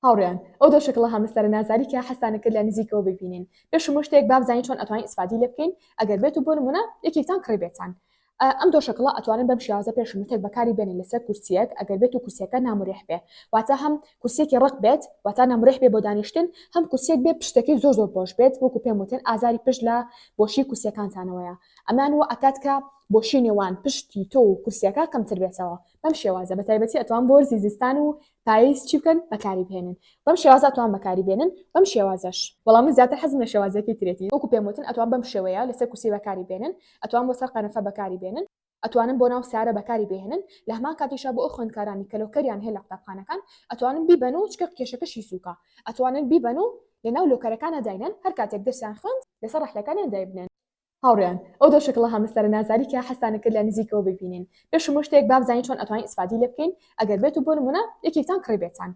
هاوڕێیان ئەو دۆشەکڵە هامستەرە نازاری کە حەزتان کرد لە نزیکەوە بیبینین پێش هەموو شتێک با بزانین چۆن ئەتوانین ئیسفادەی لێ بکەین ئەگەر بێت و بۆ نمونە یەکێکتان کڕیبێتان ئەم دۆشەکڵە ئەتوانن بەم شێوازە پێش هەموو شتێک بەکاری بێنن لەسەر کورسیەک ئەگەر بێت و کورسیەکە نامورێح بێ واتە هەم کورسیەکی ڕەق بێت واتە نامورێح بێ بۆ دانیشتن هەم کورسیەک بێ پشتەکەی زۆر زۆر بۆش بێت وەکو پێم وتن ئازاری پشت لە بۆشی کورسیەکانتانەوەیە ئەمان وا ئەکات کە بۆشی نێوان پشتی تۆ و کورسیەکە کەمتر بێتەوە بەم شێوازە بە تایبەتی ئەتوان بۆ وەرزی زستان و پاییز چی بکەن بەکاری بهێنن بەم شێوازە ئەتوان بەکاری بێنن بەم شێوازەش. وەڵا من زیاتر حەزم لە شێوازەکەی ترێتی وەکو پێم وتن ئەتوان بەم شێوەیە لەسەر کورسی بەکاری بێنن ئەتوان بۆ سەر قەنەفە بەکاری بێنن ئەتوانن بۆ ناو سیارە بەکاری بێهێنن لە هەمان کاتیشا بۆ ئەو خوێندکارانی کە لۆکەریان هەیە لە قوتابخانەکان ئەتوانن بیبەن و چکە کێشەکەشی سوکە ئەتوانن بیبەن و لەناو لۆکەرەکانا داینەن هەر کاتێک دەرسیان خوێند لەسەر ڕەحلەکانیان دایبنێن. هاوڕێیان ئەو دۆشەکڵە هامستەرە نازاری کە حەزتان کرد لە نزیکەوە بیبینین پێش هەموو شتێک با بزانین چۆن ئەتوانین ئیسفادەی لێ بکەین ئەگەر بێت و بۆ نمونە یەکێکتان کڕیبێتان.